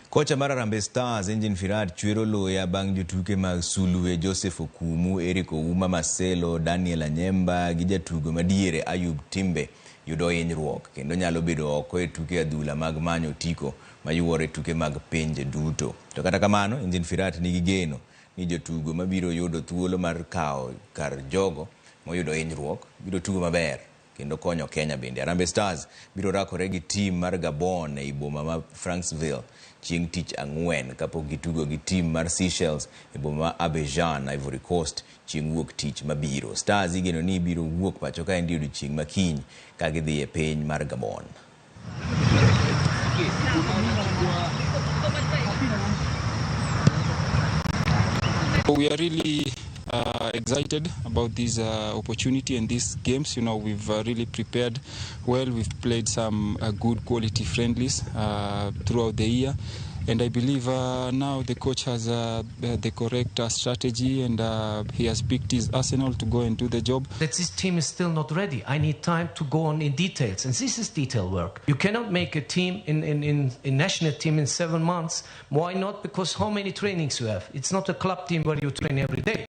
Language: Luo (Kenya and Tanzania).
Kocha mar Harambee Stars Engin Firat chwero luya bang' jotuke mag Sulwe Joseph Okumu, Eric Ouma Marcelo, Daniel Anyemba gi jatugo madiere Ayub Timbe yudo hinyruok kendo nyalo bedo oko e tuke adhula mag manyo otiko mayuore tuke mag pinje duto. To kata kamano, Engin Firat nigi geno ni jotugo mabiro yudo thuolo mar kawo kar jogo moyudo hinyruok biro tugo maber kendo konyo Kenya bende. Harambee Stars biro rakore gi tim mar Gabon ei boma ma Franceville chieng' tich ang'wen kapok gitugo gi tim mar Seychelles e boma ma Abidjan, Ivory Coast chieng' wuok tich mabiro. Stars igeno ni biro wuok pacho kaendi odiochieng' ma kiny ka gidhi e piny mar Gabon. We are really excited about this opportunity and these games. You know, we've really prepared well. We've played some good quality friendlies throughout the year. And I believe now the coach has the correct strategy, and he has picked his arsenal to go and do the job. That this team is still not ready. I need time to go on in details, and this is detail work. You cannot make a team in national team in 7 months. Why not? Because how many trainings you have? It's not a club team where you train every day.